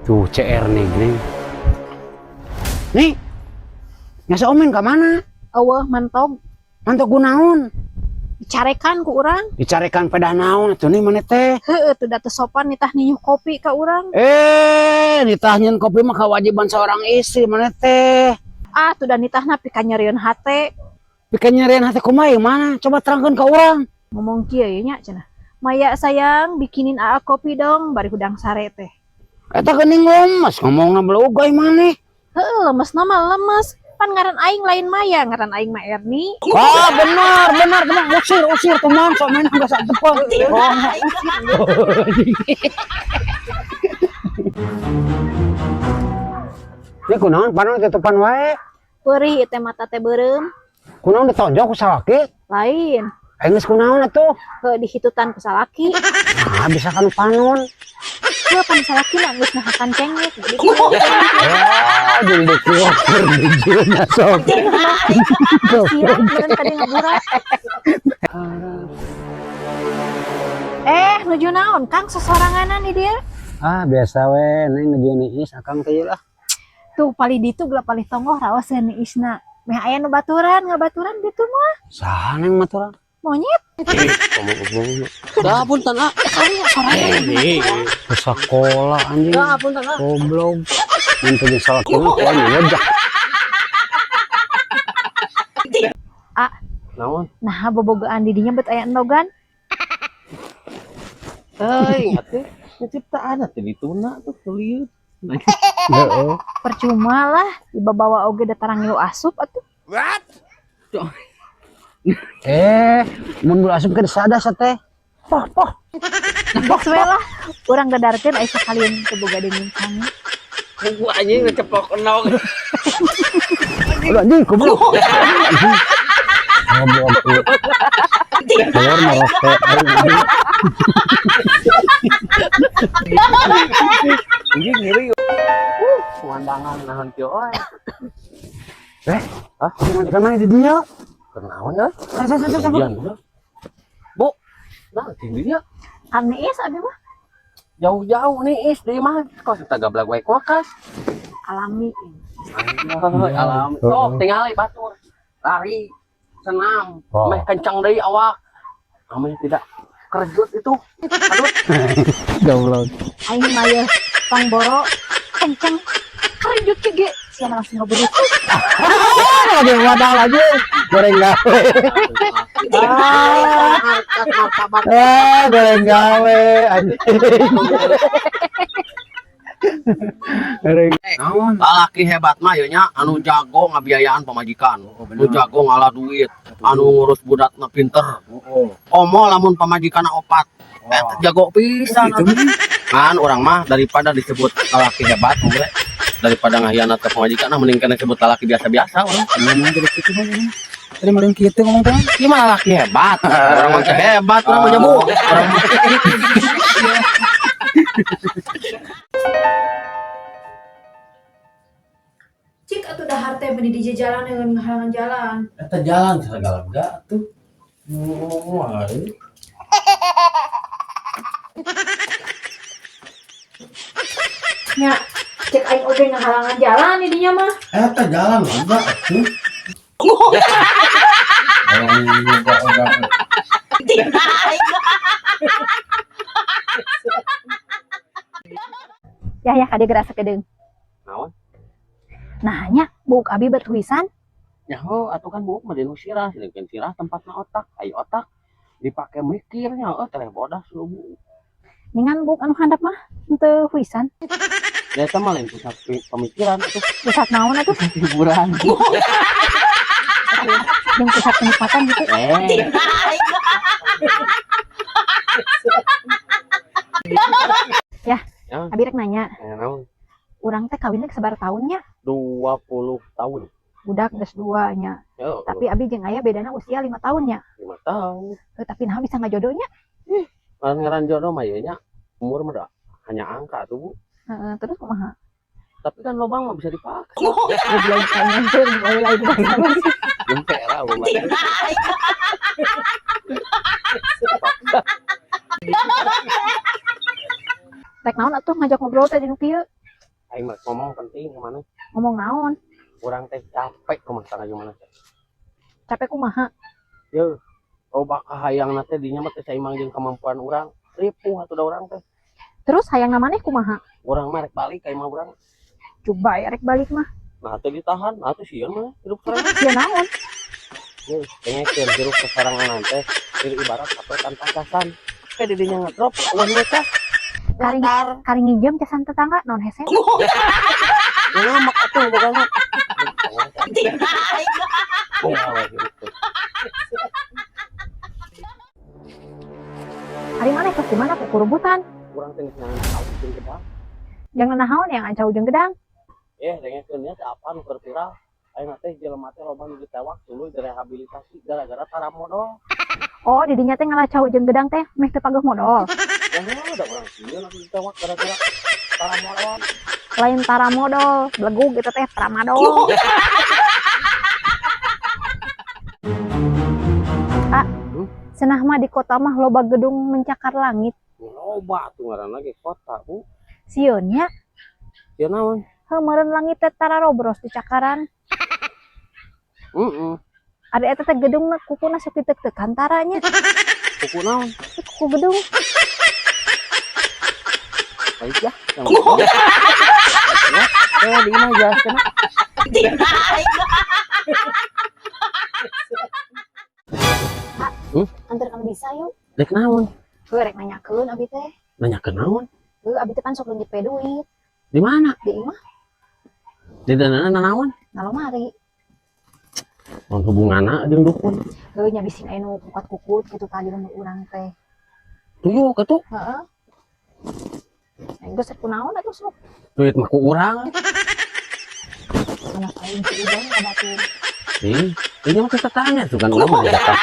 Tuh CR nih gini. Nih. Nya si Omen ka mana? Eueuh, mantog. Mantog kunaon? Dicarekan ku urang. Dicarekan pedah naon atuh nih maneh teh? Heueuh, teu da teu sopan nitah ninyuh kopi ka urang. Eh, nitah nyieun kopi mah kewajiban seorang istri maneh teh. Ah, tuh da nitahna pikanyerieun hate. Pikanyerieun hate kumaha ieu mana? Coba terangkeun ka urang. Ngomong kieu ye nya cenah. "Maya sayang, bikinin aa kopi dong," bari hudang sare teh. Eta geuning lemes ngomongna, belugay maneh. Heueuh, lemesna mah lemes. Pan ngaran aing lain Maya, ngaran aing mah Erni. Ah, benar, benar, benar. Usir, usir tuh mang, sok main enggak sak tepang. Oh, usir. Ini kunaon panon tutupan wae? Perih ieu teh, mata teh beureum. Kunaon, ditonjok ku salaki? Lain. Aing geus kunaon atuh? Heuh, dihitutan ku salaki. Nah, bisa kan panon. Heuh, pan salaki mah geus nahakan cengek. Jadi Ya, jadi dikeluar bijilna sok. Siap, meureun tadi ngaburat. Eh, nuju naon, Kang, sesoranganan di dieu? Ah, biasa we, neng nuju niis akang teh lah. Tuh palih ditu geula palih tonggoh raos niisna. Meh aya nu baturan, ngabaturan ditu mah. Saha, neng, maturan? Monyet. Dah punten ah. Kali sorangan. Ke sekolah anjing. Dah punten ah. Goblok. Mun teu salaki mah poe ngejak. Ah. Naon? Nah, bobogoan di dinya bet aya endogan. Teuing atuh. Ciptaan atuh dituna tuh kelieu. Heeh. Percuma lah, dibawa oge da tarang ngilu asup atuh. Eh, mun bulu asup ke sadas teh. Poh, poh. Geus we lah, urang dadarkeun aya sakalian teu boga deungin kami. Gua anjing ngeceplok endog. Aduh anjing, goblok. Goblok. Keluar merokok. Anjing. Anjing ngeri. Pemandangan naon kieu euy. Eh, hah? Gimana di dinya? Kunaon euy? Sa, sa, sa, sa. Bu. Nah, di dieu. Kang niis abi mah. Jauh-jauh nih is di mah kok kita gablak wae kulkas. Alami. Alam. Sok tinggal batur. Lari, senam, Oh. meh kencang deui awak. Ameh tidak kerjut itu. Aduh. Goblok. Aing mah ye pangboro kenceng kerjut ge sia langsung ngeberut. Lagi wadah lagi. Goreng gawe. Ah, ah, goreng gawe anjing. Goreng. Naon? Lalaki hebat mah ye nya anu jago ngabiayaan pamajikan. Anu jago ngalah duit, anu ngurus budakna pinter. Komo lamun pamajikanna opat. Eta jago pisan. Kan urang mah daripada disebut lalaki hebat, bre, daripada ngahianat ke pamajikan, nah mending kena sebut lalaki biasa-biasa urang. Ngomong jadi kitu mah ini. Tadi maling kitu ngomong teh. Ieu mah lalaki hebat. Urang mah teu hebat, urang mah jabu. Urang mah. Cik atuh dahar teh beni di jalan dengan ngahalangan jalan. Eta jalan segala tuh. Oh, ayo. Nya, cek aing oge ngahalangan jalan di dinya mah. Eta jalan enggak tuh. Orang juga orang. Ya ya kade gerasa kedeung. Naon? Nah nya buuk abi bet huisan. Nyaho atuh kan buuk mah dinu sirah, sedengkeun sirah tempatna otak, ai otak dipake mikirnya eueuh tereh bodas lu bu. Ningan buuk anu handap mah henteu huisan. Da eta mah lain pusat pemikiran atuh, Pusat naon atuh? Hiburan. Jeung pusat kenikmatan gitu. Eh, Ya, Ya. abi rek nanya, naon? Urang teh kawinnya sabaraha tahunnya? 20 tahun. Budak geus dua nya. Yo, Tapi abi jeung aya bedana usia 5 tahun nya. 5 tahun. Heuh, tapi naha bisa ngajodohnya? Ngaran jodoh mah ieu nya umur mah da hanya angka tuh, Bu. Heeh, terus kumaha? Tapi kan lobang mah bisa dipaksa. Goblok aing teh boleh lain bahasa. Jempe lah, Bu. Rek naon atuh ngajak ngobrol teh di nu kieu? Aing mah ngomong penting ka maneh. Ngomong naon? Urang teh capek rumah tangga gimana teh. Capek kumaha? Yeuh, loba kahayangna teh dinya mah teh saimbang jeung kemampuan urang. Ripuh atuh da urang teh. Terus hayang maneh kumaha? Urang mah rek balik ka imah urang. Coba ya rek balik mah. Nah teh ditahan, nah teh sieun mah hirup sorangan. Sia naon? Yeuh, dengekeun hirup kesorangan teh ieu ibarat HP tanpa casan. Teh di dinya ngedrop, uang ngecas. Kari kari nginjem casan tetangga naon hese? Ngamak atuh pokoknya. Oh, hirup teh. Ari maneh ke kumaha kukurubutan? Urang teh geus nyangan cau jeung gedang. Jangan naon yang ancau jeung gedang. Eh, dengekeun nya teh apa nu keur viral. Ayeuna teh jelema teh loba nu ditewak tuluy direhabilitasi gara-gara tara modal. Oh, didinya teh ngalah cau jeung gedang teh meh teu pageuh modal. Ya da urang sieun atuh ditewak gara-gara tara modal. Lain tara modal, belegug gitu teh tramadol. Ah, cenah mah di kota mah loba gedung mencakar langit. Loba atuh ngaranna ge kota, Bu. Sieun nya, Sieun naon? heuh meureun langit teh tararobros di cakaran. Heeh. Ada eta teh gedungna kukuna sok diteuk-teukan taranya. Kuku naon? Ih, kuku gedung. Baik ya. Yang ya, eh di imah jelaskeun. Antar kalau bisa yuk. Rek naon? Heuh rek nanyakeun abi teh. Nanya ke naon? Heuh abi teh pan sok leungit pe duit Di mana? di imah Di danana naon? na lomari. Naon hubunganna jeung dukun? Heuh nya bising aya nu kukat-kukut kitu tadi lembur urang teh. Tuyuk atuh. Heeh. Aing geus rek kunaon atuh sok. Duit mah ku urang. Anak aing si Ujang ka batur. Ih, ini mah tetangga tuh kan urang mah datang.